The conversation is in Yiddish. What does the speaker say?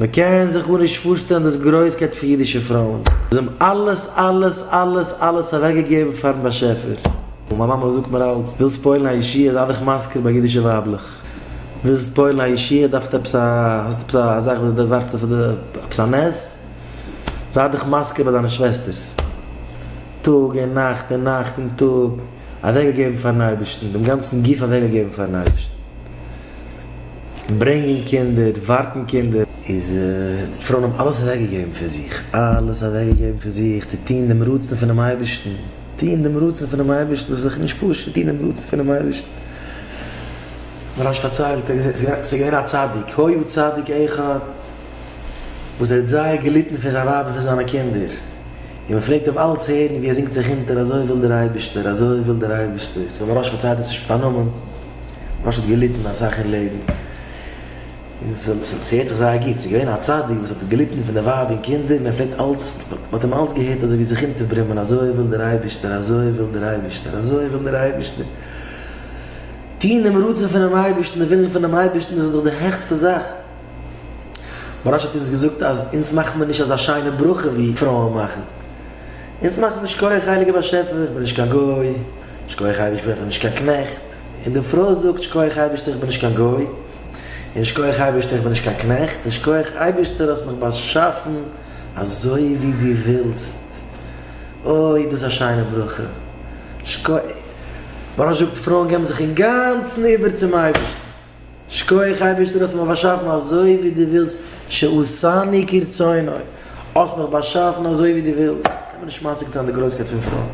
מען קען זיך גארנישט פארשטעלן דאס גרויסקייט פון אידישע פרויען. זיי האבן אלעס אלעס אלעס אלעס אוועקגעגעבן פארן באשעפער. מיין מאמע זאגט מיר אלץ, ווילסט פועל'ן א ישועה זיי דיך מזכיר ביי אידישע ווייבלעך. ווילסט פועל'ן א ישועה דארפסט עפעס א, האסט עפעס א זאך וואס דו ווארטסט אויף עפעס א נס, זיי דיך מזכיר ביי דיינע שוועסטערס. טאג און נאכט און נאכט און טאג, אוועקגעגעבן פארן אייבערשטן, דעם גאנצן גוף אוועקגעגעבן פארן אייבערשטן. ברענגען קינדער, ווארטן קינדער. איז פרויען האבן אלעס אוועקגעגעבן פון זיך, אלעס אוועקגעגעבן פון זיך צו טון דעם רצון פונעם אייבערשטן, טון דעם רצון פונעם אייבערשטן, דאס איז דאך נישט פשוט, טון דעם רצון פונעם אייבערשטן. מוהרא"ש פארציילט, עס איז געווען א צדיק, היה צדיק אחד, וואס ער האט זייער געליטן פון זיין ווייב און פון זיינע קינדער, און מען פלעגט אים אלץ הערן ווי ער זינגט זיך אונטער, אזוי וויל דער אייבערשטער, אזוי וויל דער אייבערשטער. מוהרא"ש פארציילט עס נישט מיט א נאמען. מוהרא"ש האט געליטן אסאך אין לעבן, און ס'הערט זיך זייער גוט, ס'איז געווען א צדיק וואס האט געליטן פון די ווייב און קינדער, און ער פלעגט אלץ, מ'האט אים אלץ געהערט אזוי ווי זיך אונטערברומען, אזוי וויל דער אייבערשטער, אזוי וויל דער אייבערשטער, אזוי וויל דער אייבערשטער. טון דעם רצון פונעם אייבערשטן, די ווילן פונעם אייבערשטן, דאס איז דאך די העכסטע זאך. מוהרא"ש האט אונז געזאגט אז אונז מאכט מען נישט אזא שיינע ברכה ווי פרויען מאכן, אונז מאכן מיר שכוח הייליגער באשעפער, איך בין נישט קיין גוי, שכוח אייבערשטער איך בין נישט קיין קנעכט, און די פרוי זאגט שכוח אייבערשטער איך בין נישט קיין גוי, און שכוח אייבערשטער איך בין נישט קיין קנעכט, און שכוח אייבערשטער האסט מיך באשאפן אזוי ווי דו ווילסט, אוי דאס איז א שיינע ברכה, שכוח, מוהרא"ש זאגט פרויען געבן זיך אינגאנצן איבער צום אייבערשטן, שכוח אייבערשטער האסט מיך באשאפן אזוי ווי דו ווילסט, שעשני כרצונו, האסט מיך באשאפן אזוי ווי דו ווילסט, דאס קען מען נישט משיג זיין די גרויסקייט פון פרויען.